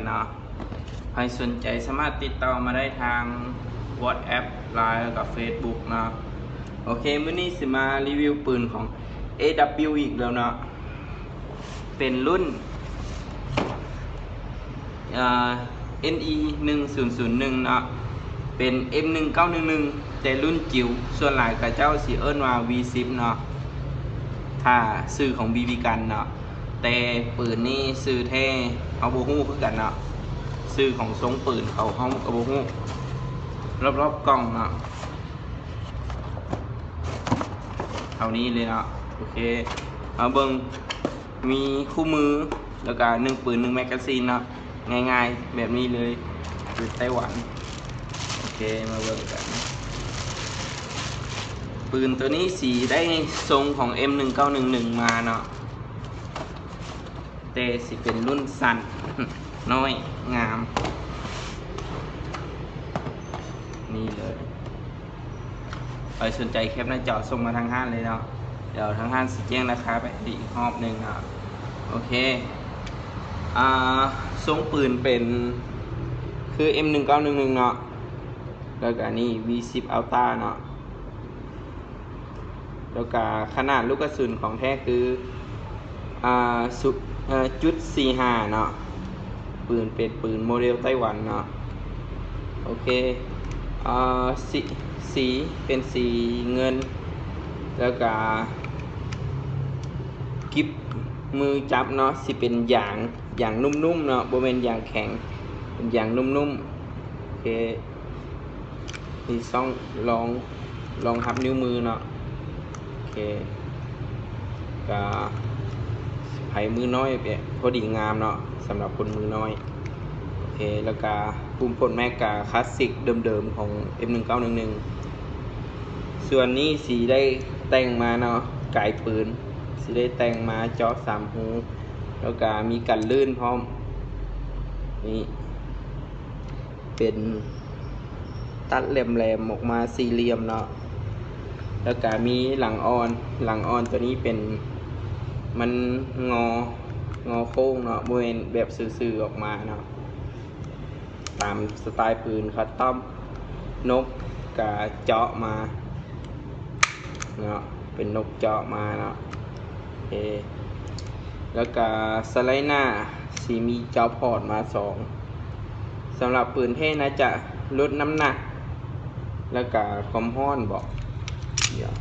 ເນາະ. ໃຜສົນໃຈສາມາດຕິດຕໍ່ມາໄດ້ທາງ WhatsApp, Line ແລ້ວກໍ Facebook ເນາະ. ໂອເຄ, ມື້ນີ້ຊິມາຣີວິວປືນຂອງ AW ອີກແລ້ວເນາະ. ເປັນລຸ້ນ ເອີ NE ໜຶ່ງສູນສູນໜຶ່ງເນາະ, ເປັນ M ໜຶ່ງເກົ້າໜຶ່ງໜຶ່ງ ແຕ່ລຸ້ນຈິວ. ສ່ວນຫຼາຍເຂົາເຈົ້າຊິເອີ້ນວ່າ V ສິບເນາະ, ຖ້າຊື່ຂອງ BB Gun ເນາະ. ແຕ່ປືນນີ້ຊື່ແທ້ເຮົາບໍ່ຮູ້ຄືກັນເນາະ, ຊື່ຂອງຊົງປືນເຂົາເຮົາກໍບໍ່ຮູ້. ລອບໆກ່ອງເນາະ ເທົ່ານີ້ເລີຍເນາະ. ໂອເຄ, ເຮົາເບິ່ງ ມີຄູ່ມື ແລ້ວກະໜຶ່ງປືນ ໜຶ່ງແມັກກາຊີນເນາະ, ງ່າຍໆແບບນີ້ເລີຍ, ຢູ່ໄຕ້ຫວັນ. ໂອເຄ, ມາເບິ່ງກັນ. ປືນໂຕນີ້ຊິໄດ້ຊົງຂອງ M ໜຶ່ງເກົ້າໜຶ່ງໜຶ່ງມາເນາະ, ແຕ່ຊິເປັນລຸ້ນສັ້ນ ນ້ອຍ ງາມ ນີ້ເລີຍ. ໃຜສົນໃຈແຄປໜ້າຈໍສົ່ງມາທາງຮ້ານເລີຍເນາະ, ດຽວທາງຮ້ານຊິແຈ້ງລາຄາໄປໃຫ້ອີກຮອບໜຶ່ງເນາະ. ໂອເຄ, ອ່າ ຊົງປືນເປັນຄື M ໜຶ່ງເກົ້າໜຶ່ງໜຶ່ງເນາະ, ແລ້ວກະອັນນີ້ V ສິບ Ultra ເນາະ. ແລ້ວກະຂະໜາດລູກກະສຸນຂອງແທ້ຄື ອ່າ ຊຸ ເອີ ຈຸດສີ່ຫ້າເນາະ, ປືນເປັນປືນໂມເດລໄຕ້ຫວັນເນາະ. ໂອເຄ, ເອີ ສີ ສີເປັນສີເງິນ, ແລ້ວກະກິບມືຈັບເນາະ ຊິເປັນຢາງ ຢາງນຸ້ມໆເນາະ, ບໍ່ແມ່ນຢາງແຂງ, ເປັນຢາງນຸ້ມໆ. ໂອເຄ. ມີຊ່ອງລອງ ລອງຮັບນິ້ວມືເນາະ. ໂອເຄ, ກະໃຜມືນ້ອຍ ແບບພໍດີງາມເນາະ, ສຳລັບຄົນມືນ້ອຍ. ໂອເຄ, ແລ້ວກະປຸ່ມປົດແມັກກະຄລາສສິກເດີມໆຂອງ M ໜຶ່ງເກົ້າໜຶ່ງໜຶ່ງ. ສ່ວນນີ້ຊິໄດ້ແຕ່ງມາເນາະ, ກາຍປືນ ຊິໄດ້ແຕ່ງມາເຈາະສາມຮູ, ແລ້ວກະມີກັນລື່ນພ້ອມ. ນີ້ ເປັນຕັດແຫຼມໆອອກມາສີ່ຫຼ່ຽມເນາະ, ແລ້ວກະມີຫຼັງອ່ອນ. ຫຼັງອ່ອນໂຕນີ້ເປັນ ມັນງໍ ງໍໂຄ້ງເນາະ, ບໍ່ແມ່ນແບບຊື່ໆອອກມາເນາະ, ຕາມສະໄຕລ໌ປືນຄັດຕອມ. ນົກກະເຈາະມາເນາະ, ເປັນນົກເຈາະມາເນາະ. ເອ ແລ້ວກະສະໄລໜ້າຊິມີເຈົ້າພອດມາສອງ. ສຳລັບປືນແທ້ໜ້າຈະລົດນ້ຳໜັກ ແລ້ວກະຄວາມຮ້ອນບໍ? ດຽວ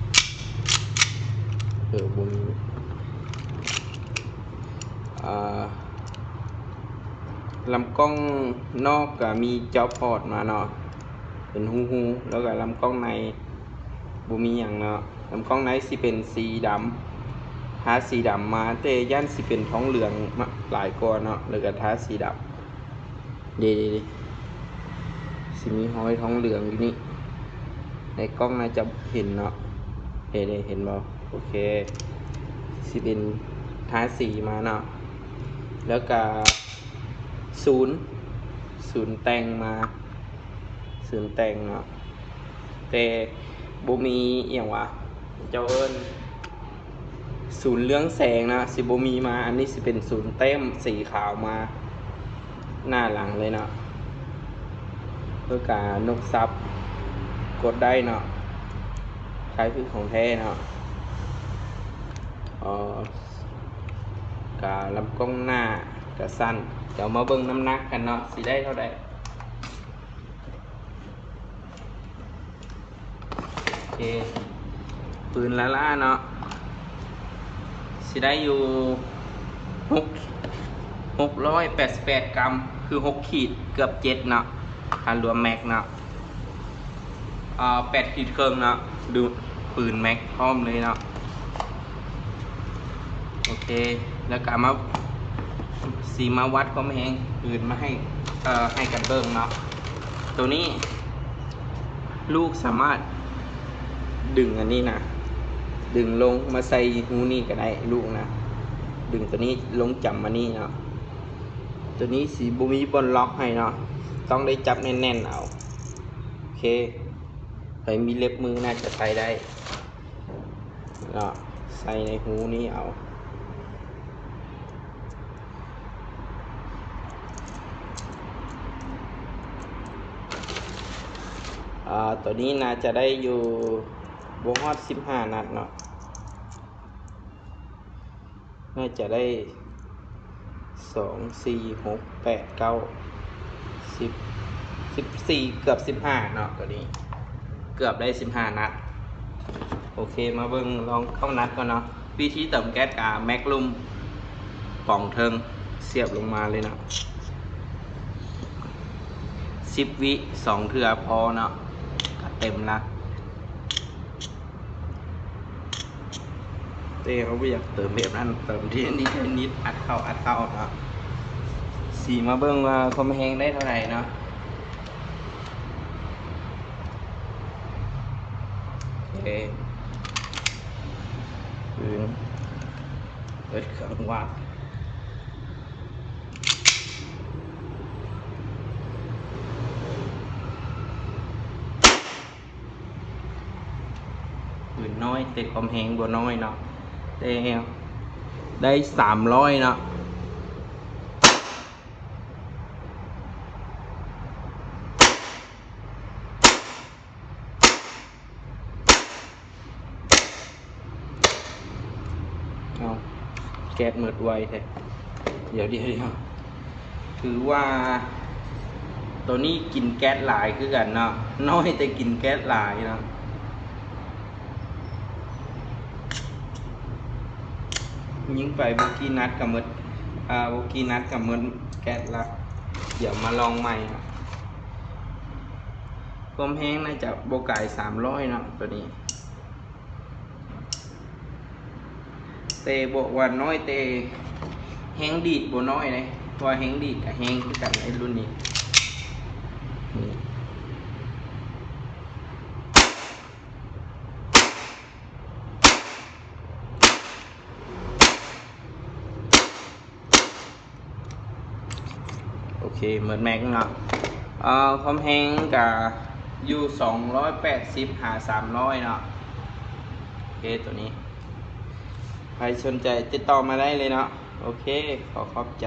ເອີ ບໍ່ມີ. ອ່າ ລຳກ້ອງນອກກະມີເຈົ້າພອດມາເນາະ, ເປັນຮູໆ, ແລ້ວກະລຳກ້ອງໃນ ບໍ່ມີຫຍັງເນາະ. ລຳກ້ອງໃນຊິເປັນສີດຳ, ທາສີດຳມາ, ແຕ່ຢ້ານຊິເປັນທອງເຫຼືອງຫຼາຍກວ່າເນາະ, ແລ້ວກະທາສີດຳ. ເດ ເດ ເດ ຊິມີຮອຍທອງເຫຼືອງຢູ່ນີ້, ໃນກ້ອງໜ້າຈະເຫັນເນາະ. ເດ ເດ ເຫັນບໍ່? ໂອເຄ, ຊິເປັນທາສີມາເນາະ. ແລ້ວກະສູນ ສູນແຕ່ງມາ, ສູນແຕ່ງເນາະ. ແຕ່ບໍ່ມີອີ່ຫຍັງຫວາ ເຈົ້າເອີ້ນ ສູນເລື່ອງແສງນະ ຊິບໍ່ມີມາ. ອັນນີ້ຊິເປັນສູນແຕ້ມສີຂາວມາໜ້າຫຼັງເລີຍເນາະ. ເພື່ອການົກຊັບ ກົດໄດ້ເນາະ, ຄ້າຍຄືຂອງແທ້ເນາະ. ເອີ ກາລຳກ້ອງໜ້າກະສັ້ນ. ດຽວມາເບິ່ງນ້ຳໜັກກັນເນາະ ຊິໄດ້ເທົ່າໃດ. ໂອເຄ, ປືນລາລາເນາະ ຊິໄດ້ຢູ່ຫົກ ຫົກຮ້ອຍແປດສິບແປດກຣາມ ຄືຫົກຂີດ ເກືອບເຈັດເນາະ, ຖ້າລວມແມັກເນາະ. ອ່າ ແປດຂີດເຄິ່ງເນາະ, ດູປືນແມັກພ້ອມເລີຍເນາະ. ໂອເຄ, ແລ້ວກະມາ ຊິມາວັດຄວາມແຮງປືນມາໃຫ້ ເອີ ໃຫ້ກັນເບິ່ງເນາະ. ໂຕນີ້ລູກສາມາດດຶງອັນນີ້ນະ ດຶງລົງມາໃສ່ຮູນີ້ກະໄດ້ລູກນະ, ດຶງໂຕນີ້ລົງຈຳມານີ້ເນາະ. ໂຕນີ້ຊິບໍ່ມີບ່ອນລັອກໃຫ້ເນາະ, ຕ້ອງໄດ້ຈັບແໜ້ນໆເອົາ. ໂອເຄ, ໃຜມີເລັບມືໜ້າຈະໃສ່ໄດ້ເນາະ, ໃສ່ໃນຮູນີ້ເອົາ. ອາ ຕົວນີ້ໜ້າຈະໄດ້ຢູ່ບໍ່ຮອດສິບຫ້ານັດເນາະ ໜ້າຈະໄດ້ ສອງ ສີ່ ຫົກ ແປດ ເກົ້າ ສິບ ສິບສີ່ ເກືອບສິບຫ້າເນາະ ຕົວນີ້ເກືອບໄດ້ສິບຫ້ານັດ. ໂອເຄ ມາເບິ່ງລອງເກົ້ານັດກ່ອນເນາະ. ວິທີເຕີມແກັດກະແມັກລຸ່ມປອງເທິງ ສຽບລົງມາເລີຍເນາະ ສິບວິ ສອງເທື່ອພໍເນາະ ກະເຕັມລະ. ແຕ່ເຮົາບໍ່ຢາກເຕີມແບບນັ້ນ ເຕີມທີລະນິດທີລະນິດ ອັດເຂົ້າ ອັດເຂົ້າເນາະ. ຊິມາເບິ່ງວ່າຄວາມແຮງໄດ້ເທົ່າໃດເນາະ. ໂອເຄ ປືນ ເປີດເຄື່ອງວັດ. ປືນນ້ອຍ ແຕ່ຄວາມແຮງບໍ່ນ້ອຍເນາະ ແຕ່ໄດ້ສາມຮ້ອຍເນາະ. ເອົາ ແກັດໝົດໄວແທ້. ດຽວໆ ຖືວ່າໂຕນີ້ກິນແກັດຫຼາຍຄືກັນເນາະ ນ້ອຍແຕ່ກິນແກັດຫຼາຍເນາະ. ຍິງໄປບໍ່ກີ່ນັດກະໝົດ ອາ ບໍ່ກີ່ນັດກະໝົດແກັດລະ. ດຽວມາລອງໃໝ່. ຄວາມແຮງໜ້າຈະບໍ່ກາຍສາມຮ້ອຍເນາະ ໂຕນີ້. ແຕ່ບອກວ່ານ້ອຍ ແຕ່ແຮງດີດບໍ່ນ້ອຍເດ້ ເພາະວ່າແຮງດີດກະແຮງຄືກັນໃນລຸ້ນນີ້. ໂອເຄ ໝົດແມັກເນາະ. ເອີ ຄວາມແຮງກະຢູ່ສອງຮ້ອຍແປດສິບຫາສາມຮ້ອຍເນາະ. ໂອເຄ ໂຕນີ້ ໃຜສົນໃຈຕິດຕໍ່ມາໄດ້ເລີຍເນາະ. ໂອເຄ ຂໍຂອບໃຈ.